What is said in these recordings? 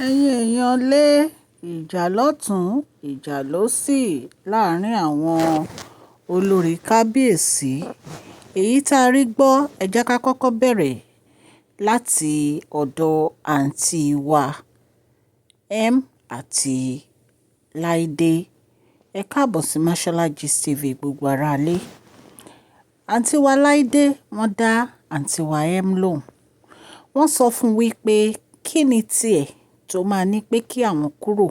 Ẹ̀yin èèyàn lé, ìjà lọ́tùn, ìjà lósì láàrin àwọn olórí kábíyèsí. Èyí tá a rí gbọ́, ẹ jẹ́ ká kọ́kọ́ bẹ̀rẹ̀ láti ọ̀dọ̀ àǹtí wa M àti Láìdé. Ẹ káàbọ̀ sí Mashola Gist TV, gbogbo ará ilé. Àǹtí wa Láìdé, wọ́n dá àǹtí wa M lóhùn. Wọ́n sọ fún wípé kí ni tiẹ̀ tó máa ní pé kí àwọn kúrò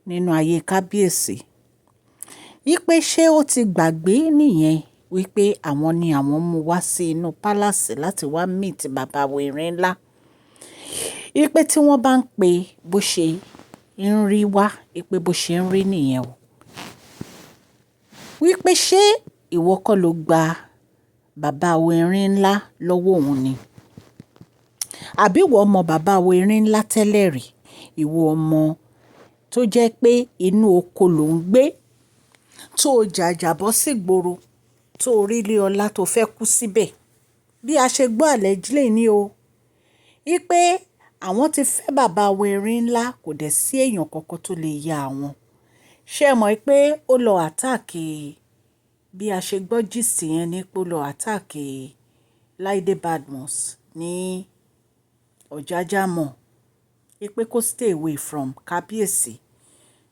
nínú ayé kábíyèsí. Wípé ṣé ó ti gbàgbé nìyẹn wípé àwọn ni àwọn mú wá sí inú palace láti wá meet bàbá wa erin ńlá. Wípé tí wọ́n bá ń pe bó ṣe ń rí wá, wípé bó ṣe ń rí nìyẹn o. Wípé ṣé ìwọ kọ́ ló gba bàbá wa erin ńlá lọ́wọ́ òun ni? Àbí ìwọ mọ bàbá wa erin ńlá tẹ́lẹ̀ rí? Ìwọ ọmọ tó jẹ́ pé inú oko ló ń gbé, tó jàjàbọ́ sí ìgboro, tó rí ilé ọlá tó fẹ́ kú síbẹ̀. Bí a ṣe gbọ́ allegedly ní o. Wípé àwọn ti fẹ́ bàbá wa erin ńlá, kò dẹ̀ sí èèyàn kankan tó lè ya àwọn. Ṣé ẹ mọ̀ pé ó lọ attack, bí a ṣe gbọ́ gist yẹn ni pé ó lọ attack Laide Badmus ní Ọ̀jájá Mall. Wípé kó stay away from kábíyèsí.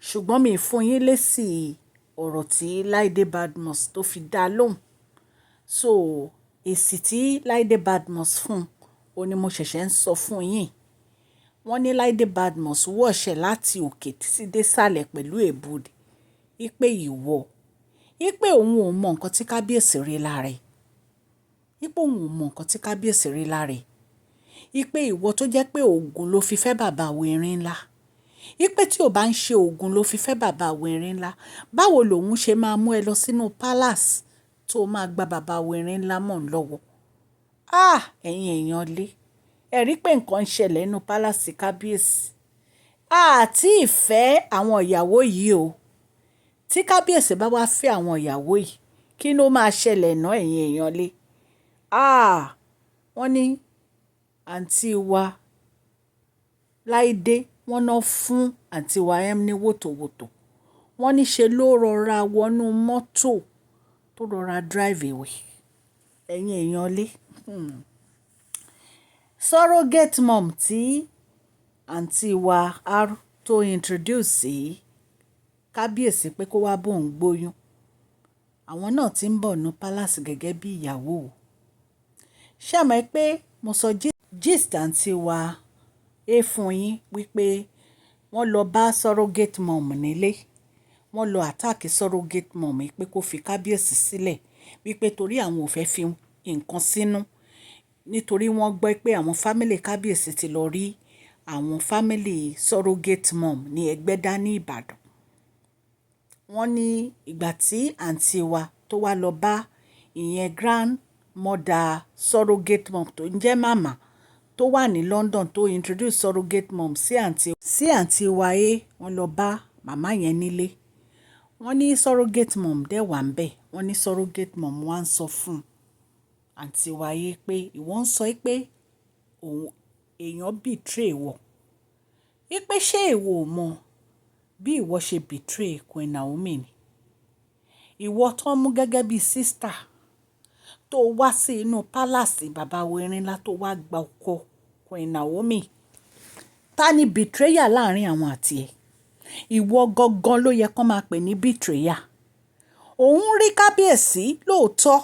Ṣùgbọ́n mi fún yín lésì ọ̀rọ̀ tí Laide Badmus tó fi dá lóhùn. So èsì tí Laide Badmus fún, òun ní mo ṣẹ̀ṣẹ̀ ń sọ fún yín. Wọ́n ní Laide Badmus wash ẹ̀ láti òkè títí dé sàlẹ̀ pẹ̀lú èébú ni. Wípé ìwọ, wípé òun ò mọ nǹkan tí kábíyèsí rí lára ẹ̀. Wípé òun ò mọ nǹkan tí kábíyèsí rí lára ẹ̀. Wípé ìwọ tó jẹ́ pé òògùn ló fi fẹ́ bàbá wa erin ńlá. Wípé tí o bá ń ṣe òògùn ló fi fẹ́ bàbá wa erin ńlá, báwo lòun ṣe máa mú ẹ lọ sínú palace tó máa gba bàbá wa erin ńlá mọ́ lọ́wọ́? Ah! Ẹ̀yin èèyàn lé. Ẹ rí pé nǹkan ń ṣẹlẹ̀ nínú palace kábíyèsí. A tí ì fẹ́ àwọn ìyàwó yìí o. Tí kábíyèsí bá wá fẹ́ àwọn ìyàwó yìí, kí ló máa ṣẹlẹ̀ náà, ẹ̀yin èèyàn lé? Ah! Wọ́n ní àǹtí wa Láìdé, wọ́n ná fún àǹtí wa M ní wòtòwòtò. Wọ́n ní ṣe ló rọra wọnú mọ́tò tó rọra drive away. Ẹ̀yin èèyàn lé. Surrogate mom tí àǹtí wa R tó introduce sí kábíyèsí pé kó wá bá òun gbóyún. Àwọn náà tí ń bọ̀ nínú palace gẹ́gẹ́ bí ìyàwó. Ṣé ẹ mọ̀ pé mo sọ gist àǹtí wa A fún yín wípé wọ́n lọ bá surrogate mom nílé. Wọ́n lọ attack surrogate mom wípé kó fi kábíyèsí sílẹ̀, wípé torí àwọn ò fẹ́ fi nǹkan sínú. Nítorí wọ́n gbọ́ pé àwọn family kábíyèsí ti lọ rí àwọn family surrogate mom ní Ẹgbẹ́dá ní Ìbàdàn. Wọ́n ní ìgbà tí àǹtí wa tó wá lọ bá ìyẹn grandmother surrogate mom tó ń jẹ́ màmá tó wà ní London tó introduce surrogate mom sí àǹtí wa A, wọ́n lọ bá màmá yẹn nílé. Wọ́n ní surrogate mom dẹ̀ wà níbẹ̀. Wọ́n ní surrogate mom wá ń sọ fún àǹtí wa A pé ìwọ ń sọ pé òun èèyàn betray ìwọ. Wípé ṣé ìwọ ò mọ̀ bí ìwọ ṣe betray Queen Naomi ni? Ìwọ tó mú gẹ́gẹ́ bí sister tó wá sí inú palace bàbá wa erin ńlá tó wá gba ọkọ Queen Naomi. Ta ni betrayer láàrin àwọn àti ẹ̀? Ìwọ gangan ló yẹ kó máa pè ní betrayer. Òun rí kábíyèsí lóòótọ́,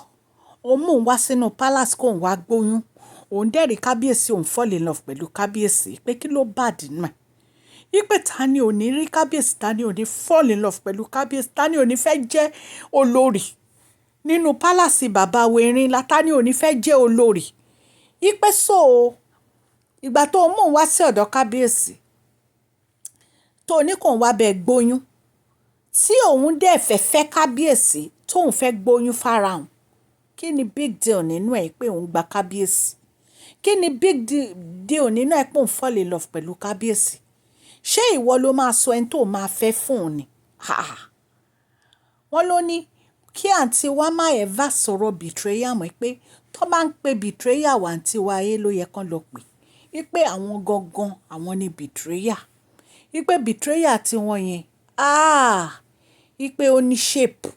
òun mú un wá sínú palace kó ń wá gbóyún. Òun dẹ̀ rí kábíyèsí, òun fall in love pẹ̀lú kábíyèsí pé kí ló bad nínú ẹ̀. Wípé ta ni ò ní rí kábíyèsí, ta ni ò ní fall in love pẹ̀lú kábíyèsí, ta ni ò ní fẹ́ jẹ́ olórí nínú palace bàbá wa erin ńlá, ta ni ò ní fẹ́ jẹ́ olórí. Wípé so ìgbà tó mú un wá sí ọ̀dọ̀ kábíyèsí, tó ní kó ń wá bẹ gbóyún, tí òun dẹ̀ fẹ́ fẹ́ kábíyèsí, tóun fẹ́ gbóyún fara òun. Kí ni big deal nínú ẹ̀ pé òun gba kábíyèsí? Kí ni big deal nínú ẹ̀ pé òun fall in love pẹ̀lú kábíyèsí? Ṣé ìwọ ló máa sọ ẹni tó máa fẹ́ fún òun ni? Ha! Wọ́n ló ní kí àǹtí wa má ever sọ̀rọ̀ betrayal mọ̀ pé tó bá ń pe betrayal wá, àǹtí wa A ló yẹ kó lọ pè. Wípé àwọn gangan, àwọn ni betrayer. Wípé betrayer tí wọ́n yẹn, ah! Wípé ó ní shape.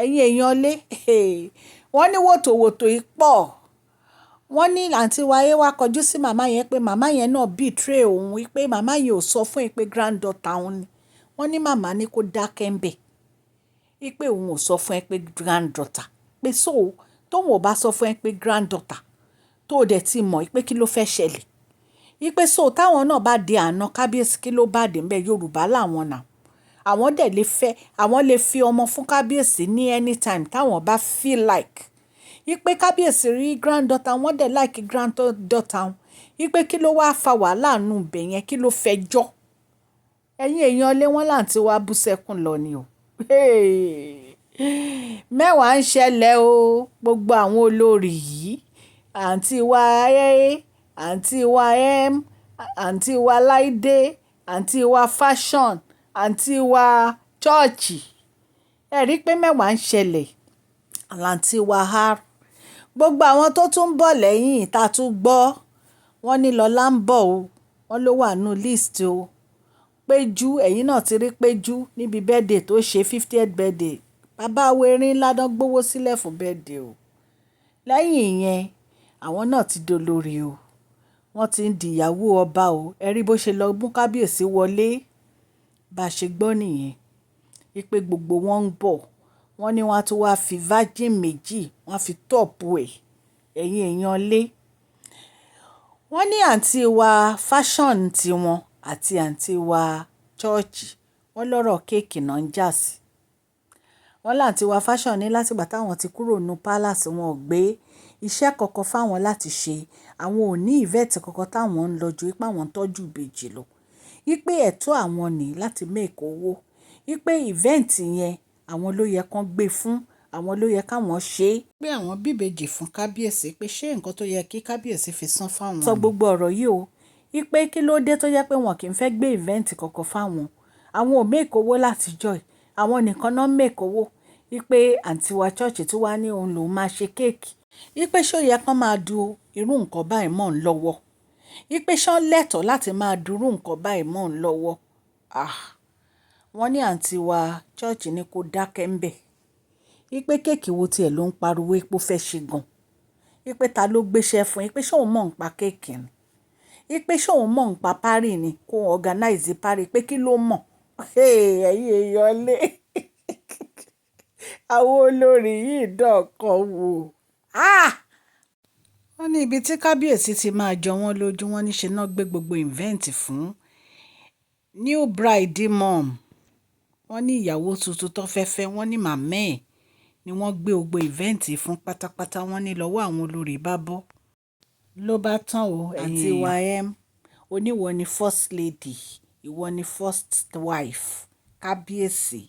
Ẹ̀yin èèyàn lé, wọ́n ní wòtòwòtò yìí pọ̀. Wọ́n ní àǹtí wa A wá kọjú sí màmá yẹn pé màmá yẹn náà betray òun, wípé màmá yẹn ò sọ fún ẹ pé granddaughter òun ni. Wọ́n ní màmá ní kó dákẹ́ ń bẹ̀. Wípé òun ò sọ fún ẹ pé granddaughter. Pé so tóun ò bá sọ fún ẹ pé granddaughter, tó dẹ̀ ti mọ̀ pé kí ló fẹ́ ṣẹlẹ̀. Wípé so táwọn náà bá di àna kábíyèsí, kí ló bá dé ńbẹ? Yorùbá làwọn náà. Àwọn dẹ̀ lè fẹ́, àwọn lè fi ọmọ fún kábíyèsí ní anytime táwọn bá feel like. Wípé kábíyèsí rí granddaughter, wọ́n dẹ̀ like granddaughter wọn. Wípé kí ló wá fa wàhálà nù ibẹ̀ yẹn, kí ló fẹ́ jọ́? Ẹ̀yin èèyàn lé, wọ́n láǹtí wa bú sẹ́kún lọ ni o. Mẹ́wàá ń ṣẹlẹ̀ o. Gbogbo àwọn olórí yìí, àǹtí wa A, àǹtí wa M, àǹtí wa Láìdé, àǹtí wa Fashion, àǹtí wa Church. Ẹ rí pé mẹ́wàá ń ṣẹlẹ̀. Àǹtí wa R. Gbogbo àwọn tó tún ń bọ̀ lẹ́yìn ta tún gbọ́, wọ́n ní Lọlá ń bọ̀ o. Wọ́n ló wà nínú list o. Péjú, ẹ̀yin náà ti rí Péjú níbi birthday tó ṣe, 50th birthday. Bàbá wo erin ńlá náà gbówó sílẹ̀ fún birthday o. Lẹ́yìn ìyẹn, àwọn náà ti dolórí o. Wọ́n ti ń di ìyàwó ọba o. Ẹ rí bó ṣe lọ mú kábíyèsí wọlé. Bá ṣe gbọ́ nìyẹn. Wípé gbogbo wọn ń bọ̀. Wọ́n ní wọ́n á tún wá fi virgin méjì, wọ́n á fi top ẹ̀. Ẹ̀yin èèyàn lé. Wọ́n ní àǹtí wa Fashion tí wọn àti àǹtí wa Church, wọ́n lọ́rọ̀ cake náà ń jà sí. Wọ́n láǹtí wa Fashion ní láti ìgbà táwọn ti kúrò nínú palace, wọn ò gbé iṣẹ́ kankan fáwọn láti ṣe. Àwọn ò ní event kankan táwọn ń lọ ju wípé àwọn ń tọ́jú ìbejì lọ. Wípé ẹ̀tọ́ àwọn ní láti make owó. Wípé event yẹn àwọn ló yẹ kó gbé fún, àwọn ló yẹ káwọn ṣe. Pé àwọn bí ìbejì fún kábíyèsí, pé ṣé nǹkan tó yẹ kí kábíyèsí fi san fáwọn. Sọ gbogbo ọ̀rọ̀ yìí o. Wípé kí ló dé tó jẹ́ pé wọn kì í fẹ́ gbé event kankan fáwọn. Àwọn ò make owó láti joy. Àwọn nìkan náà make owó. Wípé àǹtí wa Church tí wá ní òun lòún máa ṣe cake. Wípé ṣé ó yẹ kó máa du irú nǹkan báyìí mọ́ ń lọ́wọ́. Wípé ṣé wọ́n lẹ́tọ̀ọ́ láti máa du irú nǹkan báyìí mọ́ ń lọ́wọ́. Ah! Wọ́n ní àǹtí wa Church ní kó dákẹ́ ń bẹ̀. Wípé cake wo tí ẹ ló ń pariwo wípé ó fẹ́ ṣe gan. Wípé ta ló gbéṣẹ́ fún un. Wípé ṣé òun mọ̀ ń pa cake ni. Wípé ṣé òun mọ̀ ń pa party ni, kó organize party, pé kí ló mọ̀. Ẹ̀yin èèyàn lé. Àwọn olórí yìí dán wò. Ah! Wọ́n ní ibi tí kábíyèsí ti máa jọ wọ́n lójú, wọ́n ní ṣe náà gbé gbogbo event fún new bride mom. Wọ́n ní ìyàwó tuntun tó fẹ́ fẹ́, wọ́n ní màmá ẹ̀ ni wọ́n gbé gbogbo event fún pátápátá. Wọ́n ní lọ́wọ́ àwọn olórí bá bọ́. Ló bá tán o, àǹtí wa M. Oníwọ ni first lady, ìwọ ni first wife kábíyèsí.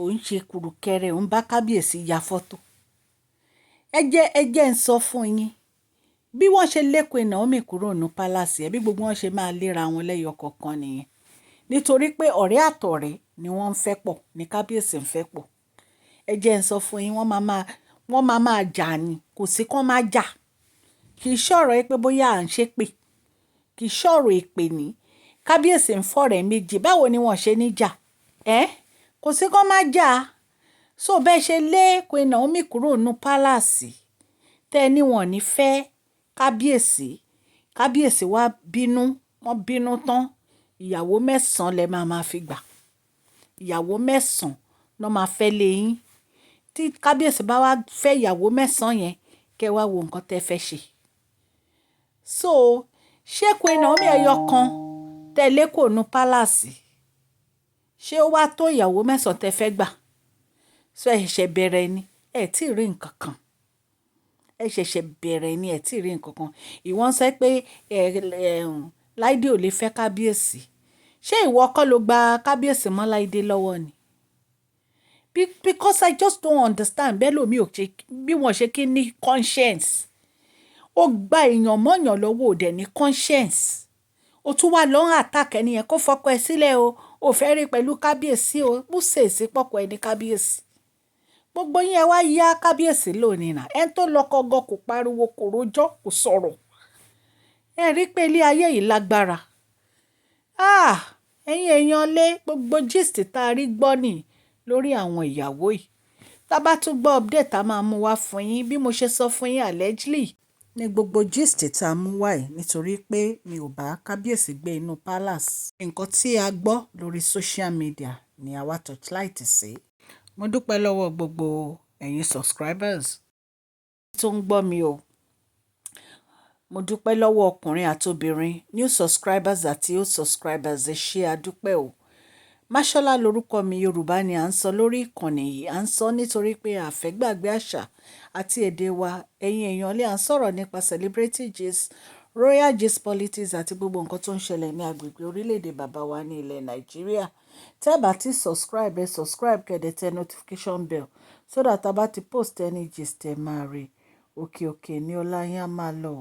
Ò ń ṣe kùrùkẹrẹ, ò ń bá kábíyèsí ya fọ́tò. Ẹ jẹ́ ń sọ fún yín. Bí wọ́n ṣe lé Queen Naomi kúrò nínú palace ẹ, bí gbogbo wọn ṣe máa léra wọn lẹ́yọ kọ̀ọ̀kan nìyẹn. Nítorí pé ọ̀rẹ́ àtọ̀rẹ́ ni wọ́n ń fẹ́ pọ̀, ní kábíyèsí ń fẹ́ pọ̀. Ẹ jẹ́ ń sọ fún yín, wọ́n máa jà ni. Kò sí kó má jà. Kì í ṣọ̀rọ̀ pé bóyá à ń ṣépè. Kì í ṣọ̀rọ̀ èpè ní. Kábíyèsí ń fọ̀rẹ́ méjì. Báwo ni wọ́n ṣe ní jà? Ẹ́, kò sí kó má jà. So bẹ́ẹ̀ ṣe lé Queen Naomi kúrò nínú palace, tẹ́ ẹ ní wọ́n ní fẹ́ kábíyèsí. Kábíyèsí wá bínú, wọ́n bínú tán. Ìyàwó mẹ́sàn-án lẹ máa ma fi gbà. Ìyàwó mẹ́sàn-án ló máa fẹ́ lé yín. Tí kábíyèsí bá wá fẹ́ ìyàwó mẹ́sàn-án yẹn, kí ẹ wá wo nǹkan tẹ fẹ́ ṣe. So ṣé Queen Naomi ẹyọ kan tẹ lé kúrò nínú palace, ṣé ó wá tó ìyàwó mẹ́sàn-án tẹ fẹ́ gbà? So ẹ ṣẹ̀ṣẹ̀ bẹ̀rẹ̀ ni, ẹ tí ì rí nǹkan kan. Ẹ ṣẹ̀ṣẹ̀ bẹ̀rẹ̀ ni, ẹ tí ì rí nǹkan kan. Ìwọ ń sọ pé ẹ, Láídé ò lè fẹ́ kábíyèsí. Ṣé ìwọ kọ́ ló gba kábíyèsí mọ́ Láídé lọ́wọ́ ni? Because I just don't understand bẹ́ẹ̀ lómi ò ṣe, bí wọ́n ṣe kí ní conscience. Ó gba èèyàn mọ́yàn lọ́wọ́, ò dẹ̀ ní conscience. Ó tún wá lọ ń attack ẹni yẹn kó fọkọ ẹ sílẹ̀ o. Ò fẹ́ rí pẹ̀lú kábíyèsí o. Who says pọ́kọ ẹ ní kábíyèsí? Gbogbo yín ẹ wá yá kábíyèsí lónìí náà. Ẹni tó lọ́kọ gan kò pariwo, kò rojọ́, kò sọ̀rọ̀. Ẹ rí pé ilé ayé yìí lágbára. Ah! Ẹ̀yin èèyàn lé, gbogbo gist tá a rí gbọ́ ní lórí àwọn ìyàwó yìí. Tá bá tún gbọ́ update, a máa mú wá fún yín. Bí mo ṣe sọ fún yín, allegedly ní gbogbo gist tá a mú wá yìí, nítorí pé mi ò bá kábíyèsí gbé inú palace. Nǹkan tí a gbọ́ lórí social media ni àwa torchlight sí. Mo dúpẹ́ lọ́wọ́ gbogbo ẹ̀yin subscribers tó ń gbọ́ mi o. Mo dúpẹ́ lọ́wọ́ ọkùnrin àti obìnrin, new subscribers àti old subscribers. Ẹ ṣé, a dúpẹ́ o. Máṣọ́lá lorúkọ mi. Yorùbá ni à ń sọ lórí ìkànnì yìí. À ń sọ nítorí pé a fẹ́ gbàgbé àṣà àti èdè wa. Ẹ̀yin èèyàn lé, à ń sọ̀rọ̀ nípa celebrity gist, royal gist, politics àti gbogbo nǹkan tó ń ṣẹlẹ̀ ní agbègbè orílẹ̀-èdè bàbá wa ní ilẹ̀ Nàìjíríà. Tẹ́ bá ti subscribe, ẹ subscribe, kẹ́ dẹ̀ tẹ notification bell so that a bá ti post any gist, ẹ máa rí. Òkè òkè ní ọlá yín á máa lọ.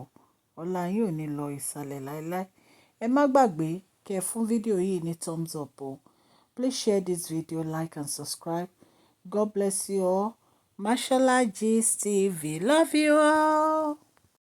Ọlá yín ò ní lọ ìsàlẹ̀ láéláé. Ẹ má gbàgbé kẹ́ fún fídíò yìí ní thumbs up o. Please share this video, like and subscribe. God bless you all. Mashola Gist TV. Love you all.